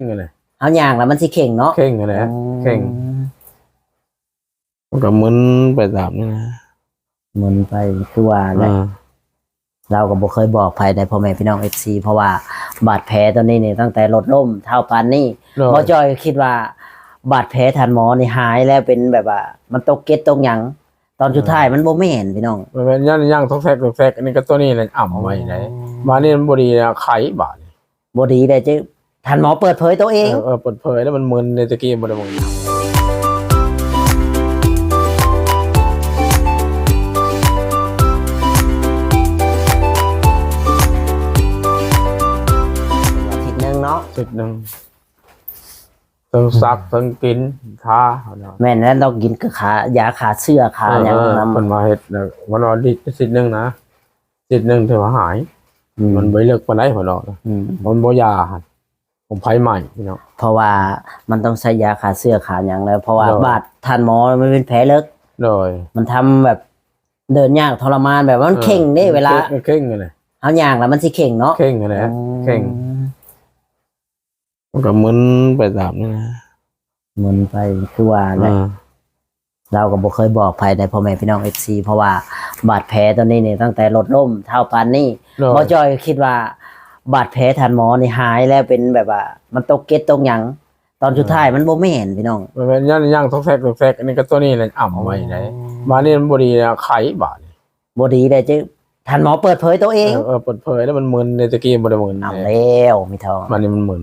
ນັ້ນແຫຼະ ເຮົາຍ່າງແລ້ວມັນຊິເຄັ່ງເນາະ ເຄັ່ງນັ້ນແຫຼະ ອືມ ເຄັ່ງ ມັນກໍມຶນໄປຕາມນີ້ນະ ມຶນໄປຄືວ່າແຫຼະ ອ່າ ລາວກໍບໍ່ເຄີຍບອກໃຜໃດ ພໍ່ແມ່ພີ່ນ້ອງເອັຟຊີ ເພາະວ່າບາດແຜຕົວນີ້ນີ້ ຕັ້ງແຕ່ລົດລົ້ມເທົ່າປານນີ້ ໂດຍ ບໍ່ຈ່ອຍຄິດວ່າບາດແຜທ່ານໝໍນີ້ຫາຍແລ້ວ ເປັນແບບວ່າມັນຕົກເກັດຕົກຫຍັງ ຕອນສຸດທ້າຍມັນບໍ່ແມ່ນພີ່ນ້ອງ ມັນແມ່ນຍ່າງ ຍ່າງຕອກແຕກຕອກແຕກ ອັນນີ້ກໍຕົວນີ້ແຫຼະ ອ່ຳໄວ້ໄດ໋ ອໍ ບາດນີ້ມັນບໍ່ດີແລ້ວ ໄຂ້ບາດນີ້ ບໍ່ດີໄດ໋ ຈະ ທ່ານໝໍເປີດເຜີຍໂຕເອງ ເອີ ເອີ ເປີດເຜີຍແລ້ວມັນມຶນເດ ຕະກີ້ບໍ່ໄດ້ມຶນ ອາທິດໜຶ່ງເນາະ ອາທິດໜຶ່ງ ເທິງສັກເທິງກິນ ທາ ແມ່ນແລ້ວ ຕ້ອງກິນຢາຂ້າເຊື້ອຂ້າຫຍັງນຳ ເອີ ເພິ່ນວ່າເຮັດນະ ມັນວ່າອາທິດໜຶ່ງນະ ອາທິດໜຶ່ງຖືວ່າຫາຍ ອືມ ມັນບໍ່ເລິກປານໃດເພິ່ນວ່າ ອືມ ມັນບໍ່ຢາ ຂອງໄຟໄໝ້ພີ່ນ້ອງ ເພາະວ່າມັນຕ້ອງໃຊ້ຢາຂ້າເຊື້ອຂ້າຫຍັງແລ້ວ ເພາະວ່າ ໂດຍ ບາດທ່ານໝໍມັນເປັນແຜເລິກ ໂດຍ ມັນທຳແບບເດີນຍາກທໍລະມານ ແບບວ່າມັນເຄັ່ງເດ້ ເອີ ເວລາ ມັນເຄັ່ງ ມັນເຄັ່ງນັ້ນແຫຼະ ເຮົາຍ່າງແລ້ວມັນຊິເຄັ່ງເນາະ ເຄັ່ງນັ້ນແຫຼະ ອືມ ເຄັ່ງ ມັນກໍມຶນໄປຕາມນີ້ນະ ມຶນໄປຄືວ່າແຫຼະ ອ່າ ລາວກໍບໍ່ເຄີຍບອກໃຜໃດ ພໍ່ແມ່ພີ່ນ້ອງເອັຟຊີ ເພາະວ່າບາດແຜຕົວນີ້ນີ້ ຕັ້ງແຕ່ລົດລົ້ມເທົ່າປານນີ້ ໂດຍ ບໍ່ຈ່ອຍຄິດວ່າບາດແຜທ່ານໝໍນີ້ຫາຍແລ້ວ ເປັນແບບວ່າມັນຕົກເກັດຕົກຫຍັງ ຕອນສຸດທ້າຍມັນບໍ່ແມ່ນພີ່ນ້ອງ ມັນແມ່ນຍ່າງ ຍ່າງຕອກແຕກຕອກແຕກ ອັນນີ້ກໍຕົວນີ້ແຫຼະ ອ່ຳໄວ້ໄດ໋ ອໍ ບາດນີ້ມັນບໍ່ດີແລ້ວ ໄຂ້ບາດນີ້ ບໍ່ດີໄດ້ ຈະ ທ່ານໝໍເປີດເຜີຍໂຕເອງ ເອີ ເອີ ເປີດເຜີຍແລ້ວມັນມຶນເດ ຕະກີ້ບໍ່ໄດ້ມຶນ ເອົາແລ້ວ ມີເທົ່າ ບາດນີ້ມັນມຶນ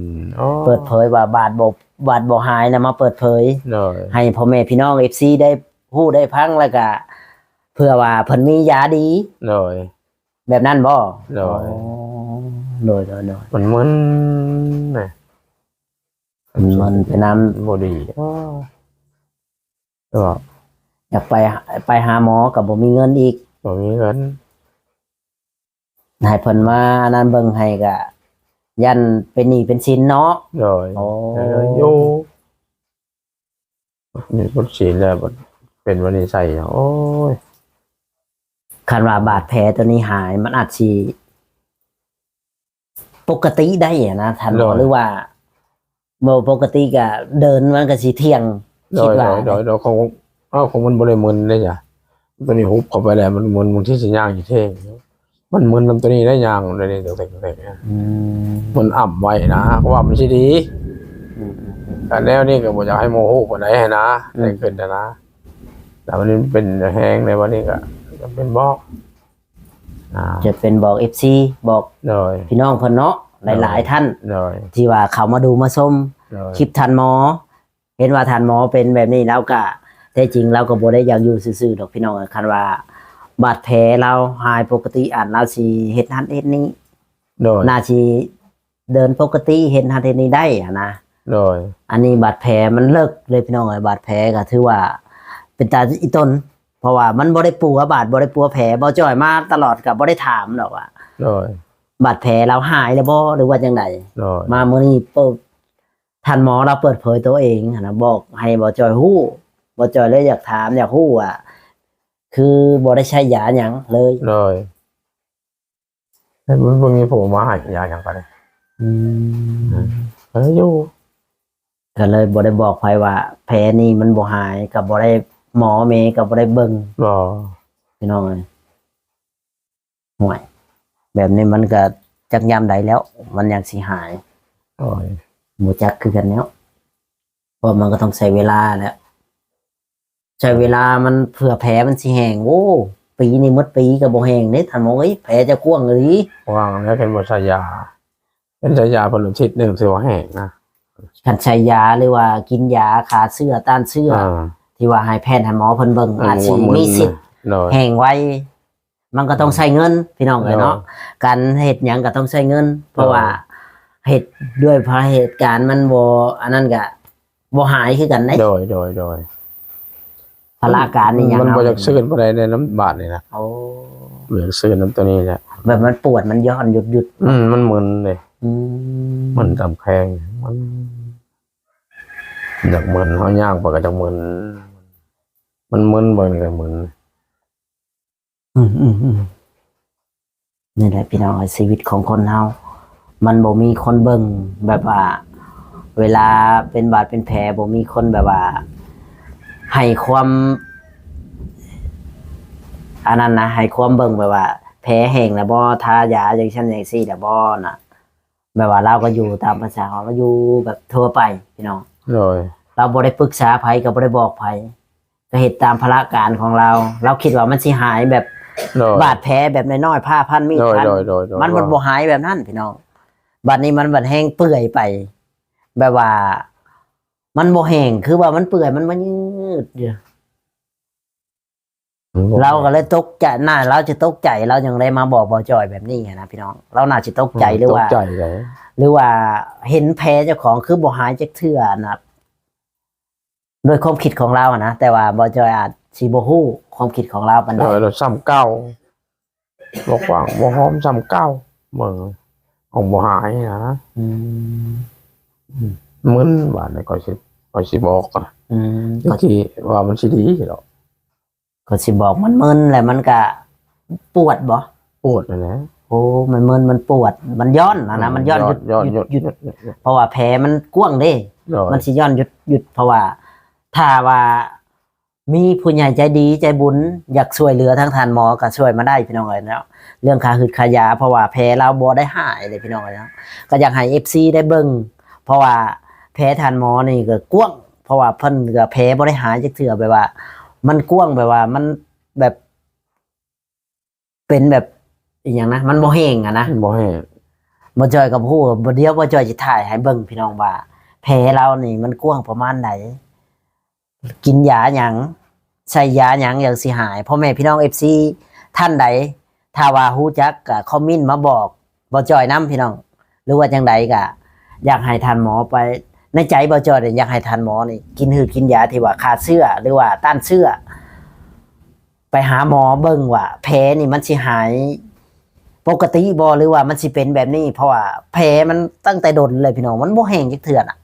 ເປີດເຜີຍວ່າບາດບໍ່ ບາດບໍ່ຫາຍນະ ມາເປີດເຜີຍ ໂດຍ ໃຫ້ພໍ່ແມ່ພີ່ນ້ອງເອັຟຊີໄດ້ຮູ້ໄດ້ຟັງ ແລ້ວກະເພື່ອວ່າເພິ່ນມີຢາດີ ໂດຍ ແບບນັ້ນບໍ່? ໂດຍ ໂອ້ ໂດຍ ໂດຍ ໂດຍ ມັນມຶນນະ ມັນມຶນໄປນຳ ບໍ່ດີ ເອີ ກໍຢາກໄປ ໄປຫາໝໍກໍບໍ່ມີເງິນອີກ ບໍ່ມີເງິນ ໃຫ້ເພິ່ນມາອັນນັ້ນເບິ່ງໃຫ້ກໍຢ້ານເປັນໜີ້ເປັນສິນເນາະ ໂດຍ ໂອ້ ຢູ່ ນີ້ເປັນສິນແລ້ວ ເປັນວັນນີ້ໃສ່ ໂອ້ຍ ຄັນວ່າບາດແຜຕົວນີ້ຫາຍ ມັນອາດຊິ ປົກກະຕິໄດ້ນະທ່ານ ໂດຍ ຫຼືວ່າບໍ່ປົກກະຕິກະເດີນມັນກະຊິທ່ຽງ ໂດຍ ຄິດວ່າ ໂດຍ ໂດຍ ໂດຍ ຂອງ ເອົາ ຂອງມັນບໍ່ໄດ້ມຶນເດ້ຈ້ະ ຕົວນີ້ຫຸບເຂົ້າໄປແລ້ວມັນມຶນ ບາງທີຊິຍ່າງຊິເທ່ງ ມັນມຶນນຳຕົວນີ້ໄດ້ຍ່າງ ຕົວນີ້ເຕັກໆ ອືມ ມັນອ່ຳໄວ້ນະ ເພາະວ່າມັນຊິດີ ອືມ ແຕ່ແນວນີ້ກໍບໍ່ຢາກໃຫ້ໝູ່ຮູ້ປານໃດຫັ້ນນະ ອືມ ໄດ້ຂຶ້ນຫັ້ນນະ ແຕ່ວັນນີ້ເປັນແຮງໃນວັນນີ້ກໍຈະເປັນບອກ ອ່າ ຈະເປັນບອກເອັຟຊີ ບອກ ໂດຍ ພີ່ນ້ອງເພິ່ນເນາະ ໂດຍ ຫຼາຍໆທ່ານ ໂດຍ ທີ່ວ່າເຂົ້າມາດູມາຊົມ ໂດຍ ຄລິບທ່ານໝໍ ເຫັນວ່າທ່ານໝໍເປັນແບບນີ້ ລາວກະ ແທ້ຈິງລາວກໍບໍ່ໄດ້ຢາກຢູ່ຊື່ໆດອກພີ່ນ້ອງເອີຍ ຄັນວ່າບາດແຜລາວຫາຍປົກກະຕິ ອັນລາວຊິເຮັດນັ້ນເຮັດນີ້ ໂດຍ ໜ້າຊິເດີນປົກກະຕິ ເຮັດນັ້ນເຮັດນີ້ໄດ້ຫັ້ນນະ ໂດຍ ອັນນີ້ບາດແຜມັນເລິກເລີຍພີ່ນ້ອງເອີຍ ບາດແຜກໍຖືວ່າເປັນຕາອີ່ຕົນ ເພາະວ່າມັນບໍ່ໄດ້ປົວບາດ ບໍ່ໄດ້ປົວແຜ ບໍ່ຈ່ອຍມາຕະຫຼອດກໍບໍ່ໄດ້ຖາມດອກວ່າ ໂດຍ ບາດແຜລາວຫາຍແລ້ວບໍ່ ຫຼືວ່າຈັ່ງໃດ ໂດຍ ມາມື້ນີ້ປຶບ ທ່ານໝໍລາວເປີດເຜີຍໂຕເອງຫັ້ນນະ ບອກໃຫ້ບໍ່ຈ່ອຍຮູ້ ບໍ່ຈ່ອຍເລີຍຢາກຖາມ ຢາກຮູ້ວ່າ ຄືບໍ່ໄດ້ໃຊ້ຢາຫຍັງເລີຍ ໂດຍ ແຕ່ມັນບໍ່ມີຜູ້ມາໃຫ້ຢາຫຍັງປານໃດ ອືມ ເອີ ຢູ່ ກໍເລີຍບໍ່ໄດ້ບອກໃຜວ່າແຜນີ້ມັນບໍ່ຫາຍ ກໍບໍ່ໄດ້ ໝໍແມ່ກໍບໍ່ໄດ້ເບິ່ງ ບໍ່ ພີ່ນ້ອງເອີຍ ຫ້ວຍ ແບບນີ້ມັນກໍຈັກຍາມໃດແລ້ວ ມັນຍັງຊິຫາຍ ໂອ້ຍ ບໍ່ຈັກຄືກັນແລ້ວ ເພາະມັນກໍຕ້ອງໃຊ້ເວລາແຫຼະ ໃຊ້ເວລາມັນເພື່ອແຜມັນຊິແຫ້ງ ໂອ້ ປີນີ້ໝົດປີກໍບໍ່ແຫ້ງເດ້ທ່ານໝໍເອີຍ ແຜຈະກວ້າງອີ່ຫຼີ ກວ້າງແລ້ວ ຄັນບໍ່ໃຊ້ຢາ ຄັນໃຊ້ຢາເພິ່ນອາທິດໜຶ່ງຖືວ່າແຫ້ງນະ ຄັນໃຊ້ຢາ ຫຼືວ່າກິນຢາຂ້າເຊື້ອຕ້ານເຊື້ອ ອ່າ ທີ່ວ່າໃຫ້ແພດໃຫ້ໝໍເພິ່ນເບິ່ງ ອ່າ ອາດຊິມີສິດ ໂດຍ ແຫ້ງໄວ ມັນກໍຕ້ອງໃຊ້ເງິນ ພີ່ນ້ອງເອີຍເນາະ ໂດຍ ການເຮັດຫຍັງກໍຕ້ອງໃຊ້ເງິນ ໂດຍ ເພາະວ່າເຮັດດ້ວຍເຫດການມັນບໍ່ ອັນນັ້ນກໍບໍ່ຫາຍຄືກັນເດ້ ໂດຍ ໂດຍ ໂດຍ ພາລະການນີ້ຫຍັງ ມັນບໍ່ຢາກຊື່ນປານໃດໃນນຳບາດນີ້ນະ ໂອ້ ບໍ່ຢາກຊື່ນນຳຕົວນີ້ແຫຼະ ແບບມັນປວດ ມັນຢ້ອນ ຢຸດໆ ອືມ ມັນມຶນເດ້ ອືມ ມຶນຕາມແຂ້ງ ມັນຢາກມຶນ ເຮົາຍ່າງໄປກໍຢາກມຶນ ມັນມຶນ ເບິ່ງກໍມຶນ ອືມໆໆ ນີ້ແຫຼະພີ່ນ້ອງເອີຍ ຊີວິດຂອງຄົນເຮົາ ມັນບໍ່ມີຄົນເບິ່ງ ແບບວ່າ ເວລາເປັນບາດເປັນແຜ ບໍ່ມີຄົນແບບວ່າໃຫ້ຄວາມ ອັນນັ້ນນະ ໃຫ້ຄວາມເບິ່ງແບບວ່າແຜແຫ້ງແລ້ວບໍ່ ທາຢາຈັ່ງຊັ້ນຈັ່ງຊີ້ແລ້ວບໍ່ນະ. ແບບວ່າລາວກໍຢູ່ຕາມພາສາຂອງລາວ ຢູ່ແບບທົ່ວໄປພີ່ນ້ອງ. ໂດຍ. ລາວບໍ່ໄດ້ປຶກສາໃຜ ກໍບໍ່ໄດ້ບອກໃຜ ກໍເຮັດຕາມພາລະການຂອງລາວ. ລາວຄິດວ່າມັນຊິຫາຍແບບ ໂດຍ ບາດແຜແບບນ້ອຍໆ ຜ້າພັນ ມີດ ໂດຍ ພັນ ໂດຍ ໂດຍ ໂດຍ ມັນບໍ່ ບໍ່ຫາຍແບບນັ້ນພີ່ນ້ອງ. ບັດນີ້ມັນບັດແຮງເປື່ອຍໄປ ແບບວ່າມັນບໍ່ແຫ້ງ ຄືວ່າມັນເປື່ອຍ ມັນມາຍືດຢູ່. ມັນບໍ່ ລາວກໍເລີຍຕົກໃຈ ໜ້າລາວຈະຕົກໃຈ ລາວຈຶ່ງໄດ້ມາບອກບ່າວຈ້ອຍແບບນີ້ຫັ້ນນະພີ່ນ້ອງ. ລາວໜ້າຊິຕົກໃຈ ອືມ ຫຼືວ່າ ຕົກໃຈເດ້ ຫຼືວ່າເຫັນແຜເຈົ້າຂອງຄືບໍ່ຫາຍຈັກເທື່ອນະ ໂດຍຄວາມຄິດຂອງລາວຫັ້ນນະ. ແຕ່ວ່າບ່າວຈ້ອຍອາດຊິບໍ່ຮູ້ຄວາມຄິດຂອງລາວປານໃດ. ໂດຍ ລາວຊ້ຳເກົ່າ ບໍ່ກວ້າງບໍ່ຫອມຊ້ຳເກົ່າ ເບິ່ງ ຂອງບໍ່ຫາຍນະ. ອືມ ອືມ ມຶນ ບາດນີ້ຂ້ອຍຊິ ຂ້ອຍຊິບອກນະ. ອືມ ທີ່ວ່າມັນຊິດີດອກ ກໍຊິບອກມັນມຶນ ແລ້ວມັນກະປວດບໍ່? ປວດນັ້ນແຫຼະ. ໂອ້ ມັນມຶນ ມັນປວດ ມັນຢ່ອນຫັ້ນນະ. ອືມ ມັນຢ່ອນ ຢ່ອນ ຢຸດ ຢຸດ ຢຸດ ຢຸດ ຢຸດ ເພາະວ່າແຜມັນກວ້າງເດ້. ໂດຍ. ມັນຊິຢ່ອນຢຸດ ຢຸດ ເພາະວ່າຖ້າວ່າມີຜູ້ໃຫຍ່ໃຈດີໃຈບຸນຢາກຊ່ວຍເຫຼືອທາງທ່ານໝໍ ກໍຊ່ວຍມາໄດ້ພີ່ນ້ອງເອີຍເນາະ ເລື່ອງຄ່າຫືດຄ່າຢາ. ເພາະວ່າແຜລາວບໍ່ໄດ້ຫາຍເດ້ພີ່ນ້ອງເອີຍເນາະ. ກໍຢາກໃຫ້ເອັຟຊີໄດ້ເບິ່ງ ເພາະວ່າແຜທ່ານໝໍນີ້ກໍກວ້າງ ເພາະວ່າເພິ່ນກໍແຜບໍ່ໄດ້ຫາຍຈັກເທື່ອ ແບບວ່າມັນກວ້າງ ແບບວ່າມັນແບບ ເປັນແບບອີ່ຫຍັງນະ ມັນບໍ່ແຫ້ງຫັ້ນນະ ມັນບໍ່ແຫ້ງ. ບ່າວຈ້ອຍກໍບໍ່ຮູ້ ບໍ່ ດຽວບ່າວຈ້ອຍຊິຖ່າຍໃຫ້ເບິ່ງພີ່ນ້ອງວ່າ ແຜລາວນີ້ມັນກວ້າງປະມານໃດ ກິນຢາຫຍັງ ໃຊ້ຢາຫຍັງຈັ່ງຊິຫາຍ. ພໍ່ແມ່ພີ່ນ້ອງເອັຟຊີທ່ານໃດ ຖ້າວ່າຮູ້ຈັກກໍຄອມເມັນມາບອກບ່າວຈ້ອຍນຳພີ່ນ້ອງ ຫຼືວ່າຈັ່ງໃດກໍຢາກໃຫ້ທ່ານໝໍໄປ ໃນໃຈບ່າວຈ້ອຍນີ້ຢາກໃຫ້ທ່ານໝໍນີ້ກິນຫືດກິນຢາທີ່ວ່າຂ້າເຊື້ອ ຫຼືວ່າຕ້ານເຊື້ອ ໄປຫາໝໍເບິ່ງວ່າແຜນີ້ມັນຊິຫາຍປົກກະຕິບໍ່ ຫຼືວ່າມັນຊິເປັນແບບນີ້ ເພາະວ່າແຜມັນຕັ້ງແຕ່ດົນເລີຍພີ່ນ້ອງ ມັນບໍ່ແຫ້ງຈັກເທື່ອນະ.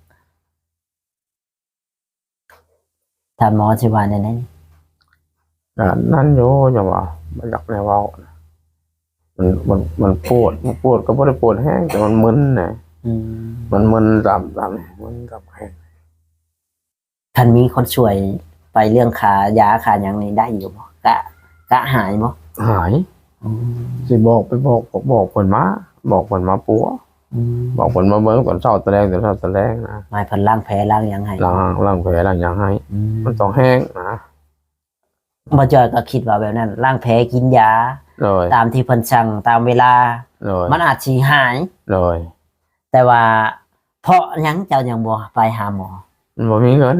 ທ່ານໝໍຊິວ່າແນວໃດ? ກໍນັ້ນຢູ່ ຈັ່ງວ່າບໍ່ຢາກແນວເວົ້າ ມັນ ມັນ ມັນປວດ ມັນປວດກໍບໍ່ໄດ້ປວດແຮງ ແຕ່ມັນມຶນນະ. ອືມ ມັນມຶນຕາມ ຕາມ ມຶນຕາມແຮງ. ຄັນມີຄົນຊ່ວຍໄປເລື່ອງຄ່າຢາຄ່າຫຍັງນີ້ໄດ້ຢູ່ບໍ່? ກະ ກະຫາຍບໍ່? ຫາຍ. ອືມ ຊິບອກ ໄປບອກ ບອກເພິ່ນມາ ບອກເພິ່ນມາປົວ. ອືມ ບອກເພິ່ນມາເບິ່ງຕອນເຊົ້າຕອນແລງ ຕອນເຊົ້າຕອນແລງນະ ໃຫ້ເພິ່ນລ້າງແຜລ້າງຫຍັງໃຫ້ ລ້າງ ລ້າງແຜລ້າງຫຍັງໃຫ້. ອືມ ມັນຕ້ອງແຫ້ງນະ. ບ່າວຈ້ອຍກໍຄິດວ່າແບບນັ້ນ ລ້າງແຜ ກິນຢາ ໂດຍ ຕາມທີ່ເພິ່ນສັ່ງ ຕາມເວລາ ໂດຍ ມັນອາດຊິຫາຍ. ໂດຍ ແຕ່ວ່າເພາະຫຍັງເຈົ້າຍັງບໍ່ໄປຫາໝໍ? ມັນບໍ່ມີເງິນ.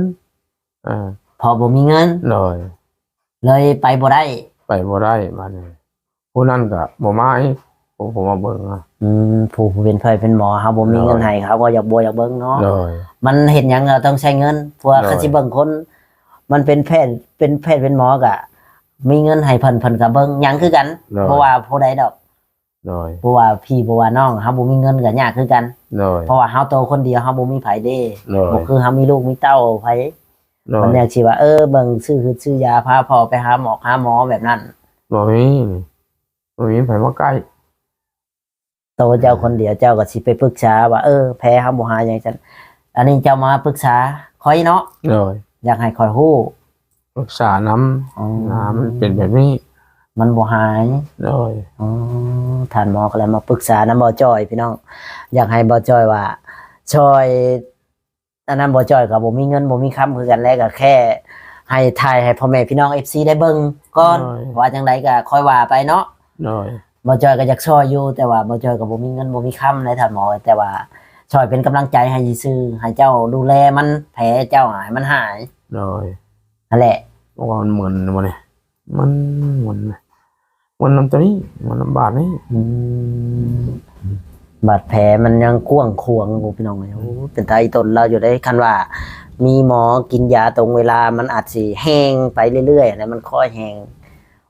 ເອີ ເພາະບໍ່ມີເງິນ. ໂດຍ ເລີຍໄປບໍ່ໄດ້. ໄປບໍ່ໄດ້ບາດນີ້ ຜູ້ນັ້ນກໍບໍ່ມາອີກ ຜູ້ ຜູ້ມາເບິ່ງນະ. ອືມ ຜູ້ ຜູ້ເປັນແພດເປັນໝໍ ເຮົາບໍ່ມີເງິນໃຫ້ ໂດຍ ເຮົາກໍຢາກ ບໍ່ຢາກເບິ່ງເນາະ. ໂດຍ ມັນເຮັດຫຍັງກໍຕ້ອງໃຊ້ເງິນ ເພາະວ່າ ໂດຍ ຄັນຊິເບິ່ງຄົນ ມັນເປັນແພດ ເປັນແພດເປັນໝໍກໍມີເງິນໃຫ້ເພິ່ນ ເພິ່ນກໍເບິ່ງຫຍັງຄືກັນ. ໂດຍ ບໍ່ວ່າຜູ້ໃດດອກ. ໂດຍ ບໍ່ວ່າພີ່ ບໍ່ວ່ານ້ອງ ເຮົາບໍ່ມີເງິນກໍຍາກຄືກັນ. ໂດຍ ເພາະວ່າເຮົາໂຕຄົນດຽວ ເຮົາບໍ່ມີໃຜເດ້. ໂດຍ ບໍ່ຄືເຮົາມີລູກມີເຕົ້າໃຜ. ໂດຍ ມັນແນວທີ່ວ່າ ເອີ ເບິ່ງ ຊື້ຫືດຊື້ຢາ ພາພໍ່ໄປຫາໝໍ ຫາໝໍແບບນັ້ນ ບໍ່ມີ ບໍ່ມີໃຜມາໃກ້. ໂຕເຈົ້າຄົນດຽວ ເຈົ້າກໍຊິໄປປຶກສາວ່າ ເອີ ແຜເຮົາບໍ່ຫາຍຫຍັງຊັ້ນ. ອັນນີ້ເຈົ້າມາປຶກສາຂ້ອຍເນາະ. ໂດຍ ຢາກໃຫ້ຂ້ອຍຮູ້ ປຶກສານຳ. ອໍ ນະ ມັນເປັນແບບນີ້ ມັນບໍ່ຫາຍ. ໂດຍ ອໍ ທ່ານໝໍກໍເລີຍມາປຶກສານຳບ່າວຈ້ອຍ ພີ່ນ້ອງ ຢາກໃຫ້ບ່າວຈ້ອຍວ່າຊ່ອຍ ອັນນັ້ນ ບ່າວຈ້ອຍກໍບໍ່ມີເງິນບໍ່ມີຄຳຄືກັນແຫຼະ ກໍແຄ່ໃຫ້ຖ່າຍໃຫ້ພໍ່ແມ່ພີ່ນ້ອງເອັຟຊີໄດ້ເບິ່ງກ່ອນ. ໂດຍ ວ່າຈັ່ງໃດກໍຄ່ອຍວ່າໄປເນາະ. ໂດຍ ບ່າວຈ້ອຍກໍຢາກຊ່ອຍຢູ່ ແຕ່ວ່າບ່າວຈ້ອຍກໍບໍ່ມີເງິນບໍ່ມີຄຳໃດທ່ານໝໍ ແຕ່ວ່າຊ່ອຍເປັນກຳລັງໃຈໃຫ້ຊື່ໆ ໃຫ້ເຈົ້າດູແລມັນ ແຜເຈົ້າໃຫ້ມັນຫາຍ. ໂດຍ ຫັ້ນແຫຼະ. ເພາະວ່າມັນມຶນບໍ່ນີ້ ມັນ ມັນ ມັນນຳຕົວນີ້ ມັນນຳບາດນີ້. ອືມ ບາດແຜມັນຍັງກວ້າງຂວາງຢູ່ ພີ່ນ້ອງເອີຍ. ໂອ້ ເປັນຕາອີ່ຕົນລາວຢູ່ເດ້. ຄັນວ່າມີໝໍກິນຢາຕົງເວລາ ມັນອາດຊິແຫ້ງໄປເລື້ອຍໆ ແລ້ວມັນຄ່ອຍແຫ້ງ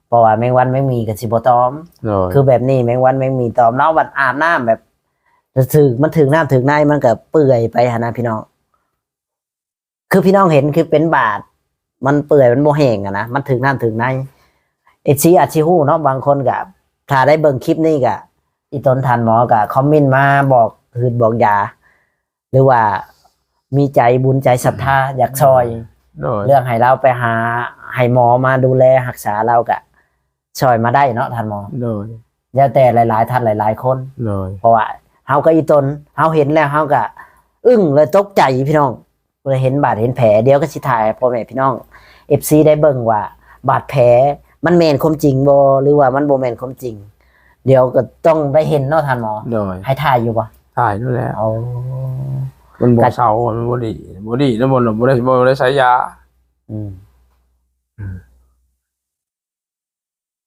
ເພາະວ່າແມງວັນແມງໝີ່ກໍຊິບໍ່ຕອມ. ໂດຍ ຄືແບບນີ້ ແມງວັນແມງໝີ່ຕອມ ລາວບັດອາບນ້ຳແບບ ຖືກ ມັນຖືກນ້ຳຖືກໃນ ມັນກໍເປື່ອຍໄປຫັ້ນນະ ພີ່ນ້ອງ. ຄືພີ່ນ້ອງເຫັນ ຄືເປັນບາດ ມັນເປື່ອຍ ມັນບໍ່ແຫ້ງຫັ້ນນະ ມັນຖືກນ້ຳຖືກໃນ. ເອັຟຊີອາດຊິຮູ້ເນາະ ບາງຄົນກໍ ຖ້າໄດ້ເບິ່ງຄລິບນີ້ກໍ ອີ່ຕົນທ່ານໝໍກໍຄອມເມັນມາບອກຫືດບອກຢາ ຫຼືວ່າ ມີໃຈບຸນໃຈສັດທາ ຢາກຊ່ອຍ ໂດຍ ເລື່ອງໃຫ້ລາວໄປຫາ ໃຫ້ໝໍມາດູແລຮັກສາລາວກະຊ່ອຍມາໄດ້ເນາະທ່ານໝໍ. ໂດຍ ແລ້ວແຕ່ຫຼາຍໆທ່ານຫຼາຍໆຄົນ ໂດຍ ເພາະວ່າເຮົາກໍອີ່ຕົນ ເຮົາເຫັນແລ້ວເຮົາກໍອຶ້ງ ແລະ ຕົກໃຈພີ່ນ້ອງ ເລີຍເຫັນບາດເຫັນແຜ. ດຽວກໍຊິຖ່າຍໃຫ້ພໍ່ແມ່ພີ່ນ້ອງ ເອັຟຊີ ໄດ້ເບິ່ງວ່າບາດແຜມັນແມ່ນຄວາມຈິງບໍ່ ຫຼືວ່າມັນບໍ່ແມ່ນຄວາມຈິງ. ດຽວກໍຕ້ອງໄດ້ເຫັນເນາະທ່ານໝໍ. ໂດຍ ໃຫ້ຖ່າຍຢູ່ບໍ່? ຖ່າຍຢູ່ແລ້ວ. ໂອ້ ມັນບໍ່ເຊົາ ມັນບໍ່ດີ ບໍ່ດີນະ ບໍ່ ບໍ່ໄດ້ ບໍ່ໄດ້ໃຊ້ຢາ. ອືມ ອືມ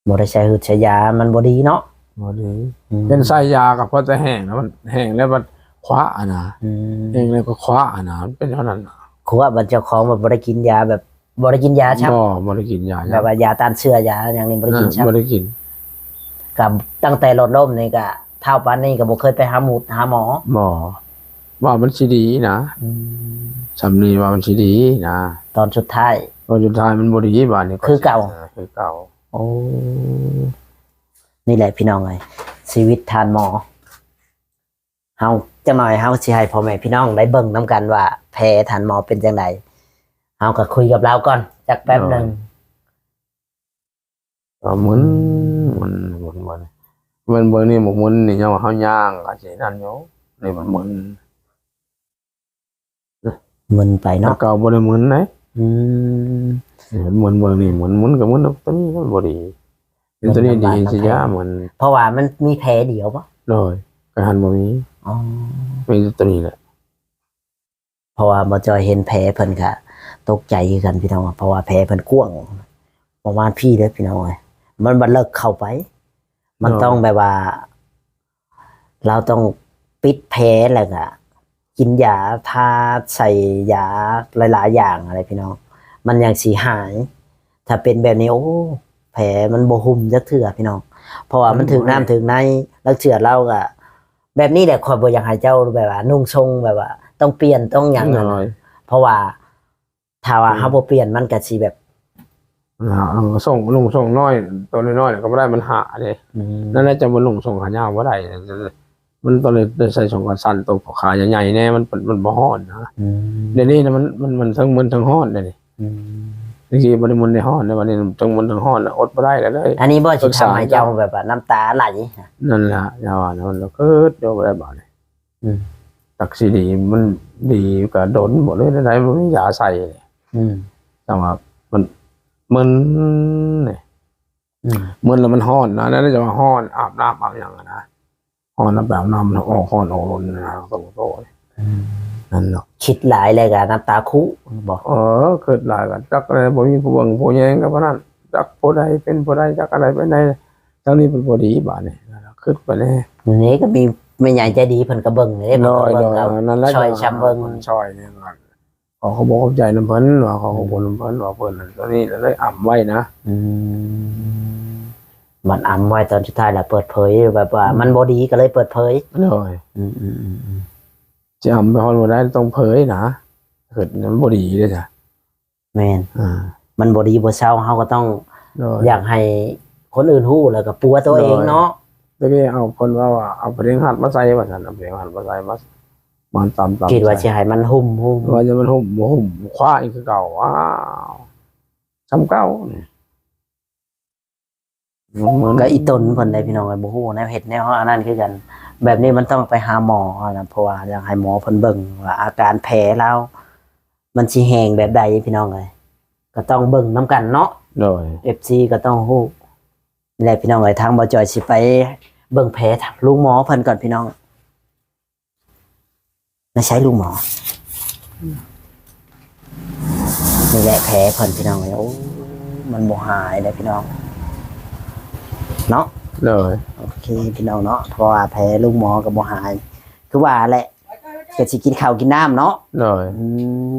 ບໍ່ໄດ້ໃຊ້ຫືດໃຊ້ຢາ ມັນບໍ່ດີເນາະ. ບໍ່ດີ ອືມ ເປັນໃຊ້ຢາກໍພໍແຕ່ແຫ້ງນະ ມັນແຫ້ງແລ້ວມັນຂວານະ. ອືມ ແຫ້ງແລ້ວກໍຂວານະ ມັນເປັນເທົ່ານັ້ນນະ. ຂວາ ບັດເຈົ້າຂອງແບບບໍ່ໄດ້ກິນຢາ ແບບບໍ່ໄດ້ກິນຢາຊ້ຳ. ບໍ່ ບໍ່ໄດ້ກິນຢາ ແບບວ່າຢາຕ້ານເຊື້ອຢາຫຍັງນີ້ບໍ່ໄດ້ກິນຊ້ຳ. ບໍ່ໄດ້ກິນ ກໍຕັ້ງແຕ່ລົດລົ້ມນີ້ກໍ ເຖົ້າປານນີ້ກໍບໍ່ເຄີຍໄປຫາໝູດຫາໝໍ. ບໍ່ ວ່າມັນຊິດີນະ. ອືມ ສ່ຳນີ້ວ່າມັນຊິດີນະ. ຕອນສຸດທ້າຍ ຕອນສຸດທ້າຍມັນບໍ່ດີບາດນີ້ ຄືເກົ່າ ຄືເກົ່າ. ໂອ້ ນີ້ແຫຼະພີ່ນ້ອງເອີຍ ຊີວິດທ່ານໝໍ. ເຮົາ ຈັກໜ້ອຍເຮົາຊິໃຫ້ພໍ່ແມ່ພີ່ນ້ອງໄດ້ເບິ່ງນຳກັນວ່າແຜທ່ານໝໍເປັນຈັ່ງໃດ. ເຮົາກໍຄຸຍກັບລາວກ່ອນຈັກແປັບໜຶ່ງ. ໂດຍ ກໍມຶນ ມຶນ ມຶນ ມຶນ ເບິ່ງນີ້ບໍ່ມຶນນີ້ ຍັງວ່າເຮົາຍ່າງກໍຊິນັ້ນຢູ່ ນີ້ມັນມຶນ ມຶນໄປເນາະ. ແຕ່ເກົ່າບໍ່ໄດ້ມຶນເດ້. ອືມ ເຫັນມຶນເບິ່ງນີ້ ມຶນ ມຶນກໍມຶນ ໂຕນີ້ມັນບໍ່ດີ ເປັນໂຕນີ້ດີຊິຢາ ມຶນ ເພາະວ່າມັນມີແຜດຽວບໍ່? ໂດຍ ກໍຫັ້ນບໍ່ມີ. ອໍ ມີແຕ່ໂຕນີ້ແຫຼະ. ເພາະວ່າບໍ່ຈ່ອຍເຫັນແຜເພິ່ນກະຕົກໃຈຄືກັນພີ່ນ້ອງ ເພາະວ່າແຜເພິ່ນກວ້າງປະມານພີ້ເດີ້ພີ່ນ້ອງເອີຍ ມັນບໍ່ເລິກເຂົ້າໄປ ມັນ ໂດຍ ຕ້ອງແບບວ່າ ລາວຕ້ອງປິດແຜ ແລ້ວກະກິນຢາ ທາໃສ່ຢາຫຼາຍໆຢ່າງຫັ້ນແຫຼະພີ່ນ້ອງ ມັນຈັ່ງຊິຫາຍ. ຖ້າເປັນແບບນີ້ ໂອ້ ແຜມັນບໍ່ຫຸ້ມຈັກເທື່ອພີ່ນ້ອງ ເພາະວ່າມັນຖືກນ້ຳຖືກໃນ ລາງເທື່ອລາວກະ ແບບນີ້ແຫຼະ ຂ້ອຍບໍ່ຢາກໃຫ້ເຈົ້າແບບວ່ານຸ່ງຊົງແບບວ່າຕ້ອງປ່ຽນຕ້ອງຫຍັງຫັ້ນນະ ໂດຍ ເພາະວ່າຖ້າວ່າ ອືມ ເຮົາບໍ່ປ່ຽນມັນກະຊິແບບ ອ່າ ນຸ່ງຊົງ ນຸ່ງຊົງນ້ອຍ ໂຕນ້ອຍໆກໍບໍ່ໄດ້ ມັນຫາເດ້. ອືມ ນັ້ນແຫຼະ ຈະບໍ່ນຸ່ງຊົງຂາຍາວບໍ່ໄດ້ ມັນຕ້ອງໄດ້ ໄດ້ໃສ່ຊົງຂາສັ້ນ ໂຕຂາໃຫຍ່ໆແດ່ ມັນ ມັນບໍ່ຮ້ອນນະ. ອືມ ດຽວນີ້ນະ ມັນ ມັນ ມັນທັງມຶນທັງຮ້ອນດຽວນີ້. ອືມ ຕະກີ້ບໍ່ໄດ້ມຶນໄດ້ຮ້ອນເດ້ ບັດນີ້ທັງມຶນທັງຮ້ອນ ອົດບໍ່ໄດ້ແລ້ວເລີຍ. ອັນນີ້ບໍ່ ຊິທຳໃຫ້ເຈົ້າແບບວ່ານ້ຳຕາໄຫຼ? ນັ້ນແຫຼະ ຢ່າວ່ານະ ມັນກະຄຶດຢູ່ບໍ່ໄດ້ບາດນີ້. ອືມ ຈັກຊິດີ ມັນດີກະດົນບໍ່ ຫຼືແນວໃດ ບໍ່ມີຢາໃສ່. ອືມ ຈັ່ງວ່າມັນມຶນນີ້ ອືມ ມຶນແລ້ວມັນຮ້ອນນະ ນັ້ນຈະວ່າຮ້ອນ ອາບນ້ຳອາບຫຍັງນະ ຮ້ອນ ແລ້ວໄປອາບນ້ຳ ອອກຮ້ອນອອກລົນນະ ໂຕ ໂຕ ອືມ ນັ້ນເນາະ. ຄິດຫຼາຍແລ້ວກະນ້ຳຕາຄຸບໍ່? ເອີ ຄິດຫຼາຍກະຈັກແນວ ບໍ່ມີຜູ້ເບິ່ງຜູ້ແຍງກັບປານນັ້ນ ຈັກຜູ້ໃດເປັນຜູ້ໃດ ຈັກອັນໃດເປັນໃດ ທາງນີ້ມັນບໍ່ດີບາດນີ້ ຄິດໄປແລ້ວ. ນີ້ກໍມີແມ່ໃຫຍ່ໃຈດີເພິ່ນກໍເບິ່ງເດ້ ເພິ່ນກໍເບິ່ງ ໂດຍ ເອົາ ນັ້ນແຫຼະ ຊ່ອຍຊຳເບິ່ງ ເພິ່ນຊ່ອຍນີ້ ຂໍຂອບອົກຂອບໃຈນຳເພິ່ນ ວ່າຂໍຂອບຄຸນນຳເພິ່ນ ວ່າເພິ່ນ ອັນນີ້ເລີຍອຳໄວ້ນະ. ອືມ ມັນອຳໄວ້ ຕອນສຸດທ້າຍລະເປີດເຜີຍ ແບບວ່າ ອືມ ມັນບໍ່ດີກໍເລີຍເປີດເຜີຍ. ໂດຍ ອືມໆໆໆ ຊິອຳໄປຮອດບໍ່ໄດ້ ຕ້ອງເຜີຍນະ ເກີດມັນບໍ່ດີເດ້ຈ້ະ. ແມ່ນ ອ່າ ມັນບໍ່ດີບໍ່ເຊົາ ເຮົາກໍຕ້ອງ ໂດຍ ຢາກໃຫ້ຄົນອື່ນຮູ້ ແລ້ວກໍປົວຕົວເອງເນາະ. ໂດຍ ແຕ່ນີ້ເອົາ ເພິ່ນເວົ້າວ່າເອົາພະແນງຮັດມາໃສ່ວ່າຊັ້ນ ເອົາພະແນງຮັດມາໃສ່ ມາ ມາຕຳໆ ຄິດວ່າ ໃສ່ ຊິໃຫ້ມັນຫຸ້ມ ຫຸ້ມ ວ່າຈະມັນຫຸ້ມ ບໍ່ຫຸ້ມ ຄວ້າອີກຄືເກົ່າ. ອ້າວ ສ່ຳເກົ່ານີ້ ມັນ ມັນ ກໍອີ່ຕົນເພິ່ນໄດ໋ພີ່ນ້ອງເອີຍ ບໍ່ຮູ້ແນວເຮັດແນວອັນນັ້ນຄືກັນ. ແບບນີ້ມັນຕ້ອງໄປຫາໝໍຫັ້ນນະ ເພາະວ່າຢາກໃຫ້ໝໍເພິ່ນເບິ່ງວ່າອາການແຜລາວ ມັນຊິແຮງແບບໃດພີ່ນ້ອງເອີຍ ກໍຕ້ອງເບິ່ງນຳກັນເນາະ. ໂດຍ ເອັຟຊີ ກໍຕ້ອງຮູ້. ນີ້ແຫຼະພີ່ນ້ອງເອີຍ ທາງບ່າວຈອຍຊິໄປເບິ່ງແຜລຸງໝໍເພິ່ນກ່ອນພີ່ນ້ອງ. ໃນໃຊ້ລຸງໝໍ? ນີ້ແຫຼະແຜເພິ່ນພີ່ນ້ອງເອີຍ ໂອ້ ມັນບໍ່ຫາຍເດ້ພີ່ນ້ອງເນາະ. ໂດຍ ໂອເຄພີ່ນ້ອງເນາະ ເພາະວ່າແຜລຸງໝໍກໍບໍ່ຫາຍ ຄືວ່າແຫຼະ ກໍຊິກິນເຂົ້າກິນນ້ຳເນາະ. ໂດຍ ອືມ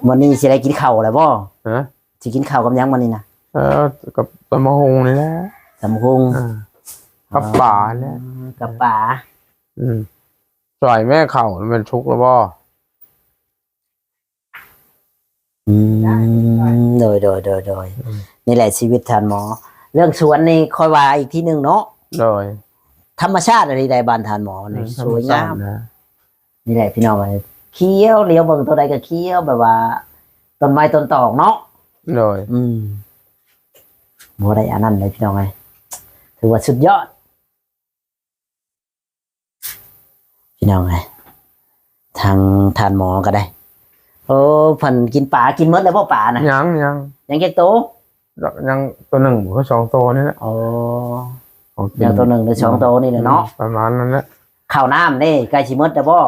ມື້ນີ້ຊິໄດ້ກິນເຂົ້າແລ້ວບໍ່? ຮະ? ຊິກິນເຂົ້າກັບຫຍັງມື້ນີ້ນະ? ເອີ ກັບຕຳບັກຫຸ່ງນີ້ແຫຼະ ຕຳບັກຫຸ່ງ ເອີ ກັບປາແຫຼະ ກັບປາ. ອືມ ຊ່ອຍແມ່ເຂົ້າແມ່ນສຸກແລ້ວບໍ່? ອືມ ໂດຍໆໆໆ ອືມ ນີ້ແຫຼະຊີວິດທ່ານໝໍ. ເລື່ອງສວນນີ້ຄ່ອຍວ່າອີກທີໜຶ່ງເນາະ. ໂດຍ ທຳມະຊາດອີ່ຫຼີໃດ໋ບ້ານທ່ານໝໍນີ້ ອືມ ສວຍງາມ ທຳມະຊາດນະ. ນີ້ແຫຼະພີ່ນ້ອງເອີຍ ຂຽວ ຫຼຽວເບິ່ງໂຕໃດກໍຂຽວ ແບບວ່າຕົ້ນໄມ້ຕົ້ນຕອກເນາະ. ໂດຍ ອືມ ບໍ່ໄດ້ອັນນັ້ນເລີຍພີ່ນ້ອງເອີຍ ຖືວ່າສຸດຍອດ ພີ່ນ້ອງເອີຍ. ທາງທ່ານໝໍກໍໄດ້ ໂອ້ ເພິ່ນກິນປາ ກິນໝົດແລ້ວບໍ່ປານະ? ຍັງ ຍັງ ຍັງຈັກໂຕ? ຍັງໂຕໜຶ່ງ ຄືສອງໂຕນີ້ແຫຼະ. ອໍ ຍັງໂຕໜຶ່ງ ຫຼືສອງໂຕນີ້ແຫຼະເນາະ ປະມານນັ້ນແຫຼະ. ເຂົ້ານ້ຳເດ້ ໃກ້ຊິໝົດແລ້ວບໍ່?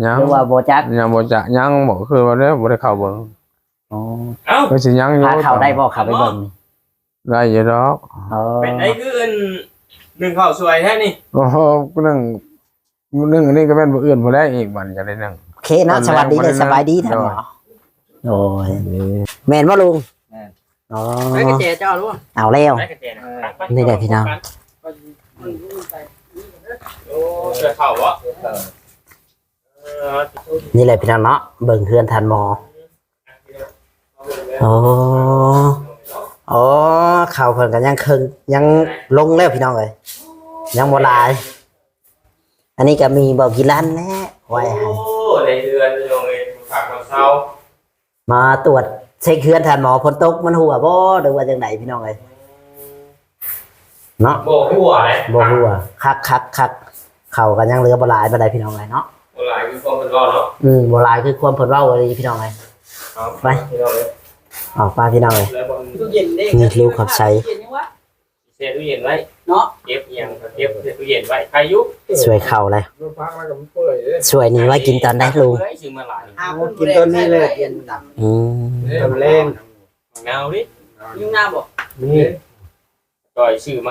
ຍັງ ຫຼືວ່າບໍ່ຈັກ? ຍັງບໍ່ຈັກ ຍັງບໍ່ ຄືວ່າແລ້ວ ບໍ່ໄດ້ເຂົ້າເບິ່ງ. ອໍ ເອົ້າ ກໍຊິຍັງຢູ່ ຫາເຂົ້າໄດ້ບໍ່? ເຂົ້າໄປເບິ່ງ ໄດ້ຢູ່ດອກ. ອໍ ເປັນໄດ ຄືອັນ ໜຶ້ງເຂົ້າສວຍແທ້ນີ້? ໂອ້ໂຫ ໜຶ້ງ ໜຶ້ງອັນນີ້ກໍແມ່ນມື້ອື່ນພຸ້ນແຫຼະ ອີກບັດຈັ່ງໄດ້ໜຶ້ງ. ໂອເຄເນາະ ສະບາຍດີເດີ ສະບາຍດີທ່ານໝໍ. ໂດຍ ແມ່ນບໍ່ລຸງ? ແມ່ນ. ອໍ ໄດ້ກະແຈເຈົ້າຫຼືບໍ່? ເອົາແລ້ວ ໄດ້ກະແຈນະ. ນີ້ແຫຼະພີ່ນ້ອງ ໂອ້ ເສື້ອເຂົ້າບໍ່? ນີ້ແຫຼະພີ່ນ້ອງເນາະ ເບິ່ງເຮືອນທ່ານໝໍ. ໂອ້ ໂອ້ ເຂົ້າເພິ່ນກໍຍັງເຄິ່ງ ຍັງລົງແລ້ວພີ່ນ້ອງເອີຍ ຍັງບໍ່ຫຼາຍ. ອັນນີ້ກໍມີບໍ່ກີ່ລັນແຫຼະໄວ້ໃຫ້ ໂອ້ ໃນເຮືອນພີ່ນ້ອງເອີຍ ພັກນອນເຊົາ. ມາຕວດເຊັກເຮືອນທ່ານໝໍ ຝົນຕົກມັນຮົ່ວບໍ່ ຫຼືວ່າຈັ່ງໃດພີ່ນ້ອງເອີຍ? ເນາະ ບໍ່ຮົ່ວເດ້ ບໍ່ຮົ່ວ. ຄັກໆໆ ເຂົ້າກໍຍັງເຫຼືອບໍ່ຫຼາຍປານໃດພີ່ນ້ອງເອີຍເນາະ. ບໍ່ຫຼາຍຄືຄວາມເພິ່ນເວົ້າເນາະ. ອືມ ບໍ່ຫຼາຍຄືຄວາມເພິ່ນເວົ້າອີ່ຫຼີພີ່ນ້ອງເອີຍ. ເອົາ ໄປ ພີ່ນ້ອງເອີຍ ອອກມາພີ່ນ້ອງເອີຍ. ຕູ້ເຢັນເດ້ ນີ້ລູກຂອບໃຈ ຕູ້ເຢັນຍັງວະ? ແຊ່ຕູ້ເຢັນໄວ້ເນາະ ເກັບອີ່ຫຍັງກໍເກັບໃສ່ຕູ້ເຢັນໄວ້ ໃຄຢູ່. ສວຍເຂົ້າແລ້ວ ມັນພັກແລ້ວກໍມັນເປື່ອຍເດ້ ສວຍນີ້ໄວ້ກິນຕອນໃດລຸງ? ເປື່ອຍ ຊື້ມາຫຼາຍ ຫາ ໂອ້ ກິນຕອນນີ້ເລີຍ ຕອນແລງ ເງົາດິ ມີນາບໍ່? ມີ ກໍຊື້ມາ.